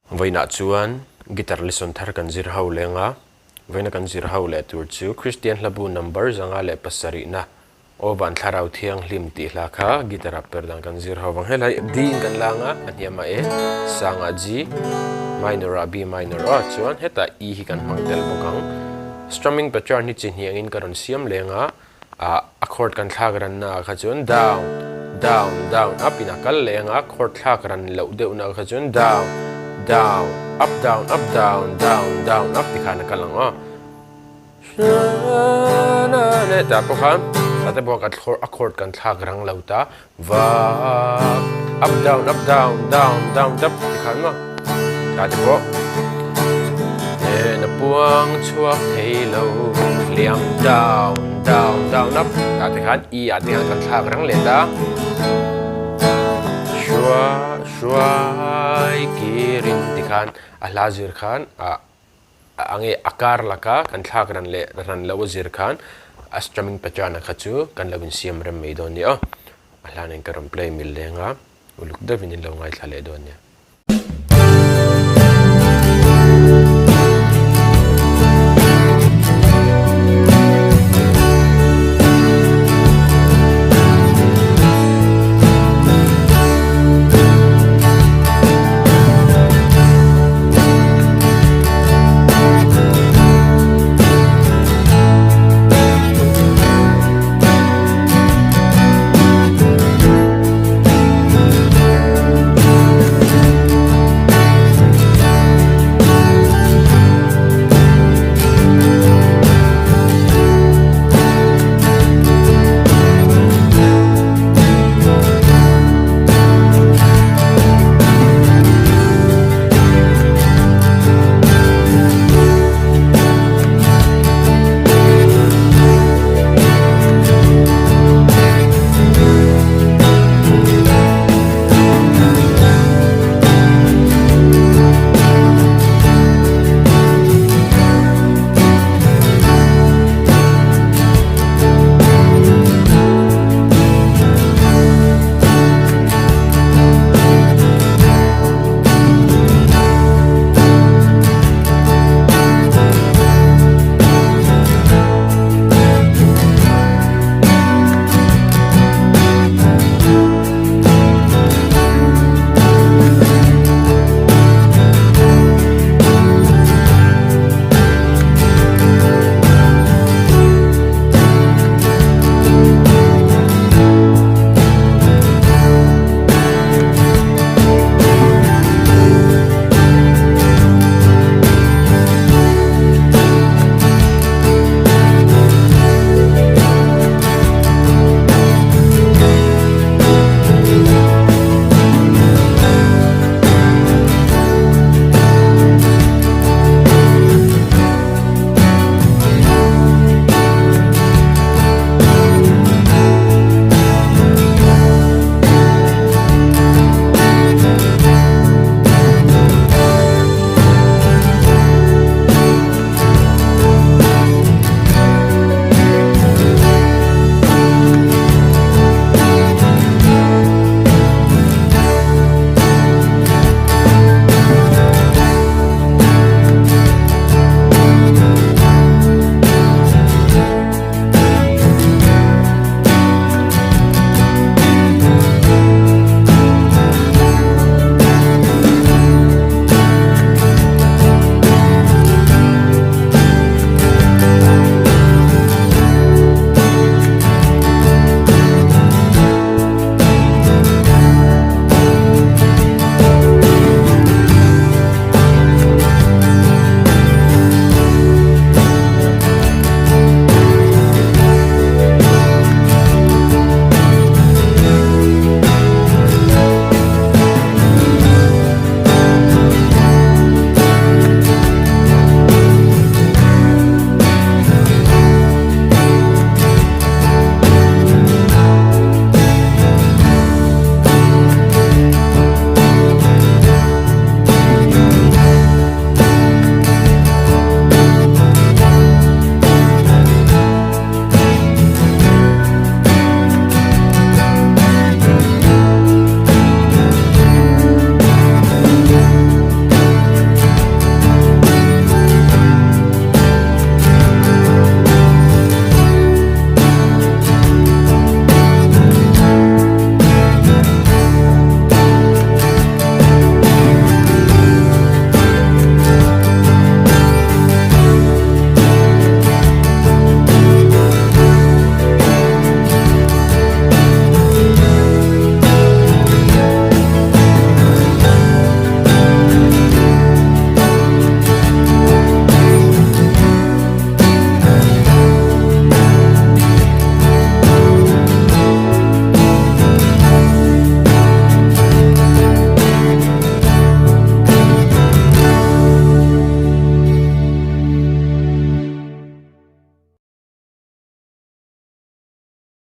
Vawiinah chuan guitar lesson thar kan zir ho leng a, vawiina kan zir ho leh tur chu Kristian hlabu number 507 na Aw Van Thlarau Thianghlim tih hla kha guitar ah per dan kan zir ho vang. Helai D in kan lang a, a hniamah A, sangah G, minor ah B minor aw chuan hetah E hi kan hmang tel bawk ang. Strumming pattern hi chi hnih angin ka rawn siam leng a. Ah a chord kan thlak ranna ah kha chuan down down down up in a kal leh anga chord thlak ran loh deuhna ah kha chuan down down up down up down down down up ti khan a kal ang aw tah pawh khan tah te pawh a chord kan thlak rang lo ta va up down up down down down up ti khan maw tah te pawh na puang chhuak thei lo hliam down down down up tah te khan e ah te khan kan thlak rang leh ta hruai hruai kirin ti khan a hla zir khan ah A nge a kar laka kan thlak ran leh ran lo a zir khan a strumming pattern a kha chu kan lo insiam rem mai dawn nia aw. A hlan in ka rawn play mil leng a, uluk deuhin in lo ngaithla leh dawn nia.